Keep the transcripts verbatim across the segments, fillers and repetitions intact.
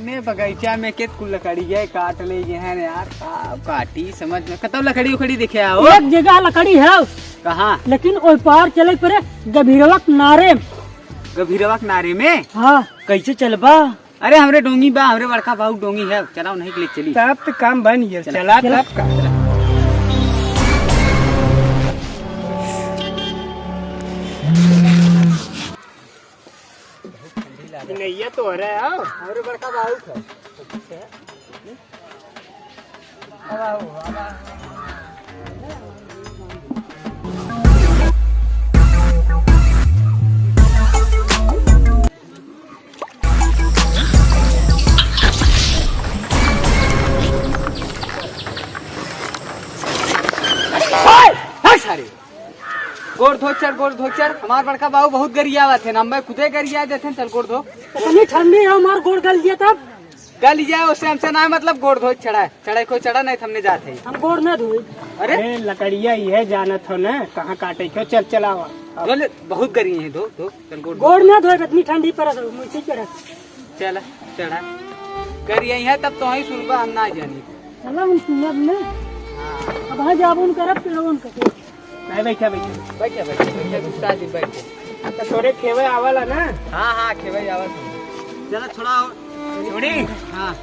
ने बगीचा में केत कुल लकड़ी है, काट ले ये है यार, का काटी समझ में, कतौ लकड़ी उकड़ी देखे आओ। एक जगह लकड़ी है। कहाँ? लेकिन ओइ पार चले परे गभीरवा किनारे। गभीरवा किनारे में? हाँ। कैसे चलबा? अरे हमरे डोंगी बा, हमरे बड़का बाऊ डोंगी है, चलाओ नहीं के ले चली। तब तो काम बन गया, चला। चला चला। तब का। नैया तो हो रहा है, आओ। हमरे बड़का बाऊ है। ओए! हट सारे! गोड़ धो चल, गोड़ धो चल। हमार बड़का बाबू बहुत गरियावत है ना, मैं खुदे गरिया देते हैं, चल गोड़ धो। इतनी ठंडी है, हमार गोड़ गल गया तब। गल जाए, उससे हमसे ना मतलब, गोड़ धो चढ़ा है। चढ़ाई कोई चढ़ा नहीं, हमने जात है। हम गोड़ ना धोई। अरे? अरे, लकड़िया ये जानत हो ना, कहाँ काटे क्यों? चल, चलावा। अब बोले, बहुत गरी है, धो, धो, चल, गोड़ धो। गोड़ ना धोए, इतनी ठंडी पड़त हो, मुझे चढ़ा। चला, चढ़ा। गरी है, तब तो वहीं सुनबा, हम ना जानी। चला, हम सुनब ना। हाँ। अब हाँ जाबो न करब, पेड़ो न कटे। नहीं, बैठा, बैठा। बैठा, बैठा, बैठा, गुस्सा जी, बैठा। अच्छा, तोरे खेवे आवाला ना? हाँ, हाँ, खेवे आवाला। चला, छोड़ा और। छोड़ी? हाँ।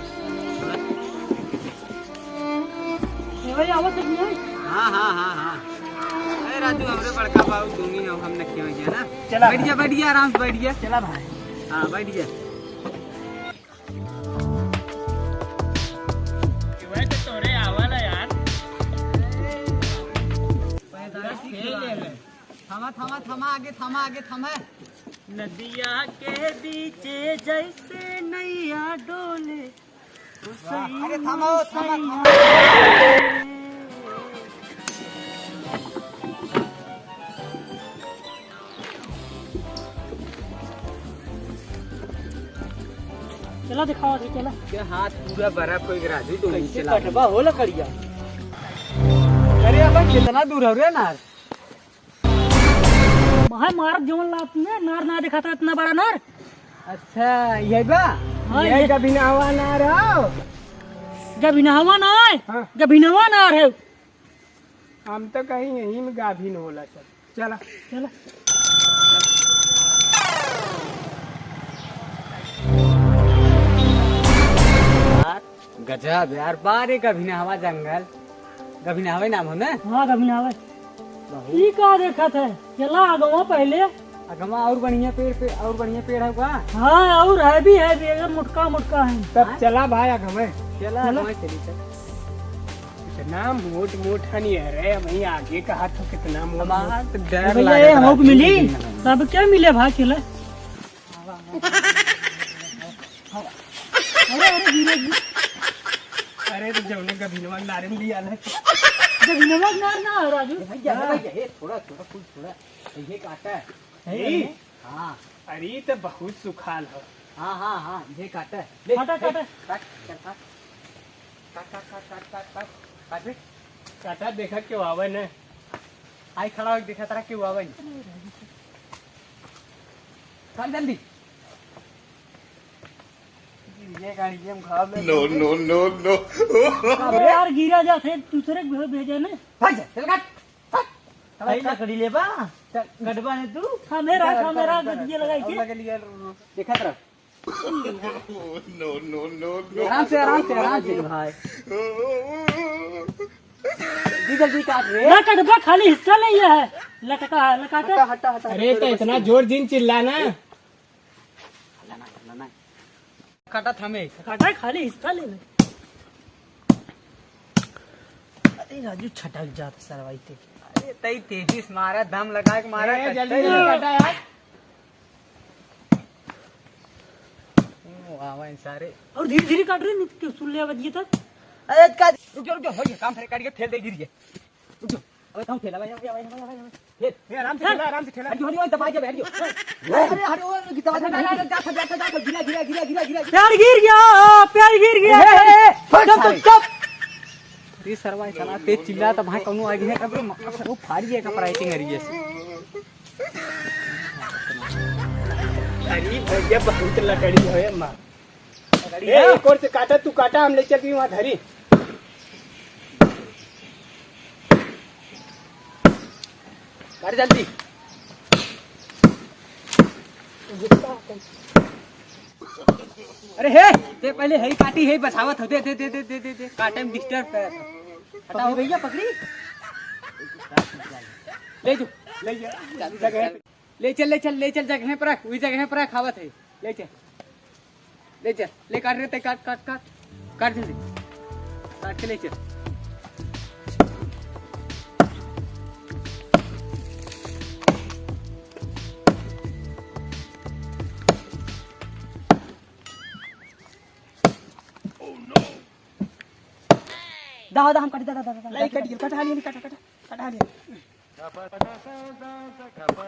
खेवे आवत है कि नहीं? हाँ, हाँ, हाँ, हाँ। अरे राजू, हमरे बड़का बाबू तुम ही हो, हम न खेवे गया ना। चला। बैठ जा, बैठ जा, आराम से बैठ जा। चला भाई। हाँ, बैठ जा। खेवे तो तोरे आवाला यार। पैदा खेल ले। थमा, थमा, थमा, आगे थमा, आगे थमा। नदिया के बीचे जैसे नैया डोले, ओ वाह। सैया, अरे थमा, ओ थमा, सैया। थमा। चला दिखावा दे, चला। के हाथ पूरा बर्फ होइ गया राजू, तो कैसे चला। कटबा हो लकड़िया? अरे अब कितना दूर हो रे नार? भाई मारत जवन लात में नार ना दिखाता इतना बड़ा नार। अच्छा, ये बा? हाँ, ये ये। गभिनवा नार हो? गभिनवा ना है, हाँ। गभिनवा नार है। हम तो कहीं यहीं में गाभिन होला सब। चला। चला। यार, गजब यार, बारे गभिनहवा जंगल। गभिनहवे नाम हो ना? हाँ, गभिनहवे। बहुत। ई का देखत है? चला आगवा पहले। अगवा और बढ़िया पेड़ पे, और बढ़िया पेड़ है का? हाँ, और है भी, है भी, एकदम मोटका, मोटका है। तब हाँ? चला भाई आगवा। चला, चला। आगवा चली, चल। इतना मोट मोट हनी है रे, वहीं आगे कहा तो कितना मोट हमार मोट। तो डर ए भैया, लागत ये रहा। होक मिली? तब क्या मिले भाई, चले। अरे, अरे, धीरे, धीरे। अरे, तो जौने गभिनवा नारे में लिया ना। गभिनवा नार ना हो, राजू। ए भैया, ए भैया, ए, थोड़ा, थोड़ा, फूल थोड़ा। ये काटा है। सही है? हाँ। अरे, ई तो बहुत सुखाल हो। हाँ, हाँ, हाँ, ये काटा है। ले, काटा, ले, काटा। काट, काट, काट। काट, काट, काट, काट, काट, काट। काटा, देखा क्यों आवे ने। आई खड़ा हो, देखा तारा क्यों आवे ने। काट जल्दी। ये गाड़ी में घाव में No, no, no, no। अरे यार, गिरा जात है, दूसरे के भेजे ने। भाग जा, चल काट। भाई लकड़ी लेबा? चल, कटबा ने तू? हाँ, मेरा, हाँ, मेरा, गद्दे लगाई के। लगा लिया, देखत रह। No, no, no, no। आराम से, आराम से, आराम से भाई। जी जल्दी काट रे। ना कटबा, खाली हिस्सा ले लिया है। लटका है, लटका के। हटा, हटा, हटा, अरे, हटा, तो बस इतना कर। जोर जिन चिल्ला ना। हल्ला ना, हल्ला ना। काटा था मैं। काटा है, खाली हिस्सा ले ले। अरे राजू, छटक जात सरवाई ते। अरे तई तेजी से मारा, दम लगा के मारा, ए, कट्टे जल्दी नहीं। काटा यार। ओ, आवा इन सारे। और धीरे धीरे काट रे, नहीं तो क्यों सुन ले बजिए तक। अरे का, रुक जा, रुक जा, हो गया काम, फिर काट के फेल दे गिर गया। रुक जा। अबे कहाँ ठेला भाई, भाई, भाई, भाई, भाई, भाई। ए, आराम से ठेला, आराम से ठेला। अरे, हरियो, दबा दे, हरियो। अरे, हरियो, कितना अच्छा, अच्छा, अच्छा, अच्छा, अच्छा, गिरा, गिरा, गिरा, गिरा, गिरा। पेड़ गिर गया, पेड़ गिर गया। ए, ए, ए, चुप, चुप, चुप। ये सरवा इतना तेज चिल्ला, तो भाई कौनो आगे है, कब वो फाड़ी है, कब राइटिंग आ रही है। अरे भैया, बहुत लकड़ी है माँ। ए, एक ओर से काटा, तू काटा, हम ले चल के वहाँ धरी। कर जल्दी। अरे हे, ते पहले हे काटी, हे बचावत हो। दे, दे, दे, दे, दे, दे। काटे में disturb कर। हटाओ भैया, पकड़ी। ले जो, ले जा। ले चल, ले चल, ले चल, जगह पर रख, वही जगह पर रख, खावत है। ले चल, ले चल, ले काट रे, ते काट, काट, काट, काट जल्दी, काट के ले चल। दा, दा, हम काट, दा, दा, दा, दा, लाई दा। कट गया, कट हालिया, कट, कट, कट हालिया।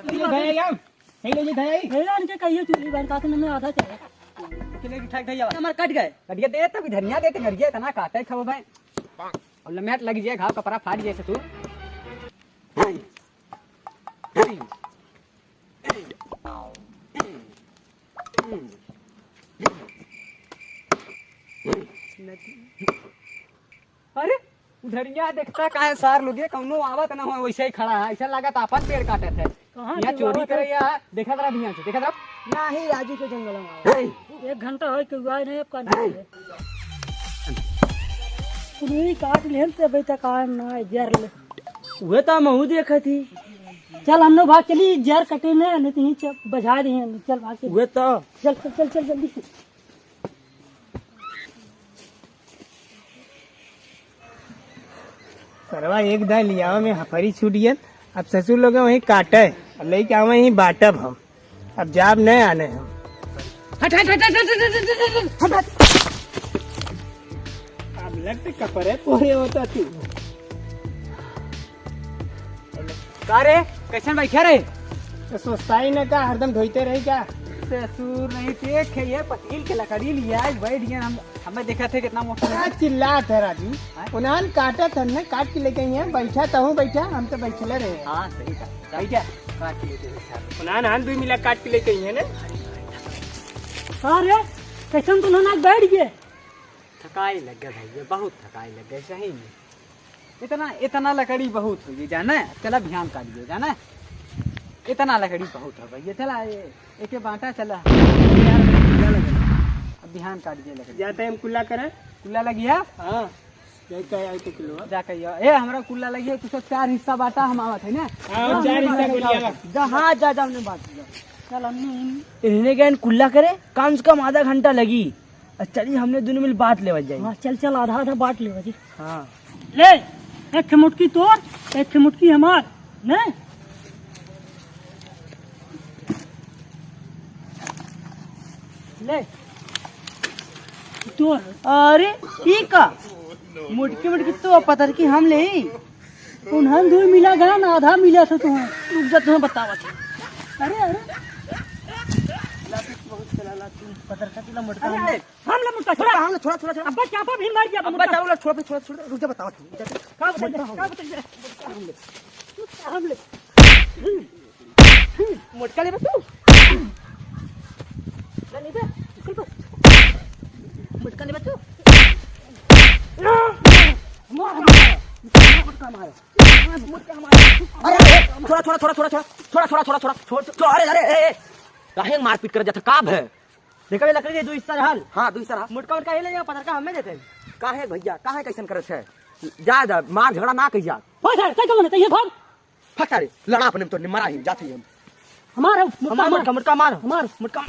ले गए हम। नहीं ले, ये गए। भैया, इनके कहिए चूल्ही बन, ताकि मैं आधा चले। चले, उठा के धैया। हमार कट गए। कट गया, दे तब धनिया दे, टंगरिया इतना काटे खाओ भाई। और लमेट लग जाए, घाव कपड़ा फाड़ जाए से तू। अरे, उधरिया देखता काहे सार लोग, ये कौनो आवत ना हो, वैसे ही खड़ा है, ऐसा लागत आपन पेड़ काटत है। कहाँ यहाँ के चोरी आवत करे है? या देखत रहा ध्यान से, देखत रहा। नाही, राजू के जंगल में आवत। हे। एक घंटा होय के हुआ नहीं, अब का नहीं है। कुल ही काट लेन ते अबे तक आए ना, जर ले। उहे तो महू देखत ही। चल, हम लोग भाग चली, जर कटे ना, नहीं तो यहीं चल, बजा दे, चल भाग चली। उहे तो। चल, चल, चल, चल, जल्दी से। सरवा एक दाई लियावा में हफरी छूट गया। अब ससुर लोग वहीं काटे, अब लेके आवे ही बाटब हम। अब जाब नहीं आने हम। हट, हट, हट। अब लगते कपड़े पोरे होता तू। का रे, कैसन बैठा रे? तो सोचता ही ना का, हरदम धोइते रही का? ससुर नहीं देख, ये पतील के लकड़ी लिया, आज बैठ गया हम। हमें देखा थे कितना मोटा है। का चिल्लात है राजू? हाँ? उन्हान काटत हन ने, काट के लेके आई हैं, बैठा तहूँ बैठा, हम तो बैठले रहे। हाँ, सही कहा। बैठा। काट के लेके बैठा। उन्हान हान दुई मिला काट के लेके आई हैं ने। का रे, कैसन तू ना बैठ गए? थकाई लग गया भैया, बहुत थकाई लग गया सही में। इतना, इतना लकड़ी बहुत हो गई, जाना है? चला, बिहान काट दिए, जाना है? इतना लकड़ी बहुत हो गई, ये चला, ये एके बांटा, चला। यार, कुल्ला लगे। अब बिहान काट दिए लकड़ी। जाते हम कुल्ला करें। कुल्ला लगिया? हाँ। जाके आई तो किलो। जाके आइयो। ए, हमरा कुल्ला लगिया, तू सब चार हिस्सा बांटा, हम आवत है ना? हाँ, चार हिस्सा बोलिया। जा, हाँ, जा, जा, हमने बांट दिया। चल, हमने इन्हें गए कुल्ला करे, कम से कम आधा घंटा लगी। अच्छा, चलिए, हमने दोनों मिल बांट लेवा जाए। हाँ, चल, चल, आधा, आधा बांट लेवा जी। हाँ। ले, एक ठे मुटकी तोर, एक ठे मुटकी हमार, ने? ले। तोर। अरे, ई का? मुटकी, मुटकी तो पतर की हम ले। उन्हन दुई मिला गया ना, आधा मिला था तुम्हें। रुक जा, तुम्हें बतावा था। अरे, अरे। लाठी बहुत चला, लाठी। पत्थर का तिला मटका अरे, हम ले। हम ले मटका, छोड़ा। हम ले, छोड़ा, छोड़ा, छोड़ा। अब्बा, क्या भी मार दिया, अब्बा, मटका। चारों लोग छोड़, फिर छोड़, छोड़, रुक जा, बतावा था। रुक जा। का बताइए, छोड़ा, हम का ले। बताइए? हम ले। हम ले। मोटका लेबे तू? ले, ले बे, स्कूल पर। मोटका लेबे तू? मार, मार, मोटका मार। मोटका मार। अरे, अरे, छोड़ा, छोड़ा, छोड़, छोड़, अरे, अरे, ए, ए, काहे मारपीट कर जाता, का भे? देखा बे, लकड़ी के दो हिस्सा रहल। हाँ, दो हिस्सा रहा। मोटका, मोटका ये ले जाओ, पतरका हमें देते हैं। काहे भैया, काहे कैसन करत है? जा, जा, मार झगड़ा ना कही जा। भाग, भाग, क्या करना चाहिए, भाग। फक सारे, लड़ा अपने में तो निमरा ही, जाती हम। हमार है, मुटका हमार मार। मुटका, मुटका मार। हमार। मुटका।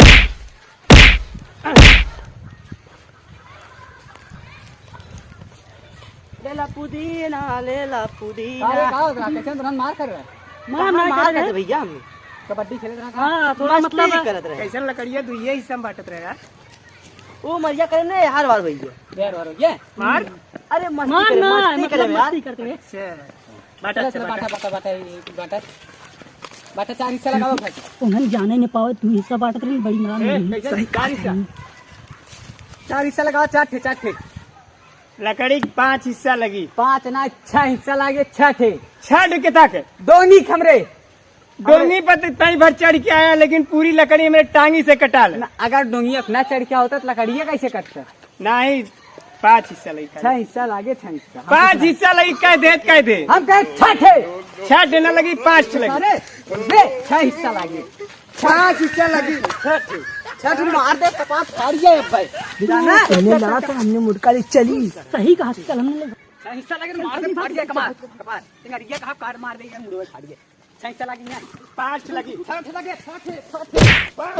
लेला पुदीना, लेला पुदीना। अरे, का होत रहा? कैसे तुरंत मार कर रहा है? मार, कहाँ मार मार कर रहे? करते भैया हम? कबड्डी खेलत रहा था। हाँ, थोड़ा मस्ती मतलब करत रहे। कैसन लकड़िया दुइये हिस्सा में बांटत रहे यार। वो मरिया करे ना, हर बार भैया। यार, बार हो गया। मार। अरे, मस्ती मार करे, ना, मस्ती मतलब करे यार। मस्ती करते हैं। अच्छा। बाटा, चलो, अच्छा, चलो, बाटा। बाटा, बाटा, बाटा, ये बाटा। बाटा चार हिस्सा लगाओ भाई। उन्हन जाने न पावे, तू हिस्सा बांटत रही, बड़ी नाम ए, नहीं। कैसे? सही। चार हिस्सा। चार हिस्सा लगाओ, चार ठे, चार ठे। लकड़ी के पांच हिस्सा लगी। पांच ना, छह हिस्सा लागे, छह ठे। छह ठे कितना के? दोनी खमरे। डोंगी पर तो तई भर चढ़ के आया, लेकिन पूरी लकड़ी मेरे टांगी से कटा ले। ना, अगर डोंगी अपना चढ़ के होता तो लकड़िया कैसे कटता? नहीं, पाँच हिस्सा लगी। छह हिस्सा लागे, छह हिस्सा। हम पाँच कुछ हिस्सा लगी, कह दे, कह दे। हम कहे छह ठे। छह ठे ना लगी, पाँच ठे लगी। अरे, बे, छह हिस्सा लागे। पाँच हिस्सा लगी। छह ठे। छह ठे मार दे, कपार फाड़ जाए अब भाई। जाना? पहले ना तो हमने मुड़का ले चली। सही कहा, चल हमने ले। छह हिस्सा लगे, मार दे, फाड़ जाए कपार, कपार। तेरा रिया कहाँ कार मार दे, मुड़वा फाड़ जाए। छह हिस्सा लगी ना। पाँच लगी। छह ठे लगे, छह ठे, छह ठे। पाँच।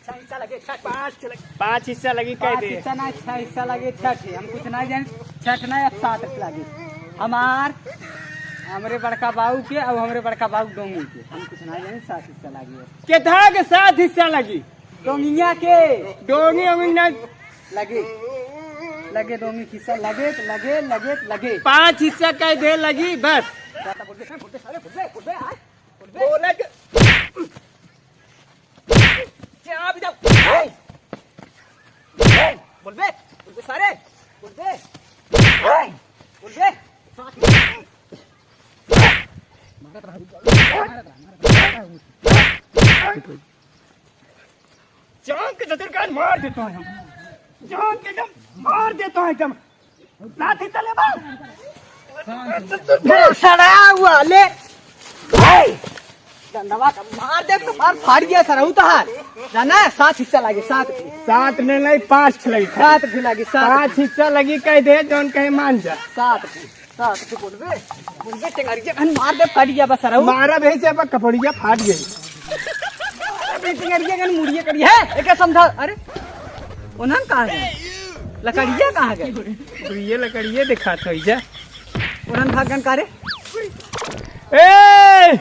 छह हिस्सा लगे, छह ठे। पाँच लग-, पाँच हिस्सा लगी, कह पाँच दे। हिस्सा ना, छह हिस्सा लगे, छह ठे। हम कुछ ना जाने, छह ठे ना, अब सात लगे। हमार, हमरे बड़का बाऊ के, अब हमरे बड़का बाऊ डोंगी के। हम कुछ ना जाने, सात हिस्सा लगे। केथा के सात हिस्सा लगी? डोंगिया के। डोंगी, ओंगी ना। लगे। लगे डोंगी हिस्सा, लगे, लगे, लगे, लगे। पाँच हिस्सा कह दे लगी, बस। बोले के क्या भी जाओ। बोल बे, बोल बे सारे, बोल बे, बोल बे। जान के जजर का मार देता है हम। जान के एकदम मार देता है एकदम। लाठी चले बा। सड़ा हुआ ले। भाई, डंडवा का मार दे तो मार फाड़ गया सरऊ तहार। जाना है, सात हिस्सा लागे, सात। सात ने नहीं, पाँच लगी। सात भी लागे, सात। पाँच हिस्सा लगी, कह दे, जौन कहे मान जा। सात। हाँ, तो बोलबे, बोलबे, टेंगरिया घन मार दे, फाट गया बस, सरऊ। मारा भी से, अब कपड़िया फाट गई। अबे टेंगरिया घन मुड़िया करी है, एके समझा, अरे, ओनन कहाँ गए? लकड़िया कहाँ गए? ये लकड़िया दिखात हो जा। ओनन भागन का रे? ए,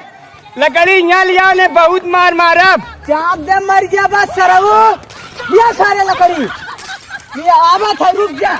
लकड़ी यहाँ लिया ने, बहुत मार मारब। चाप दे, मर गया बस, सरऊ। ये सारे लकड़ी, ये आवत है, रुक जा।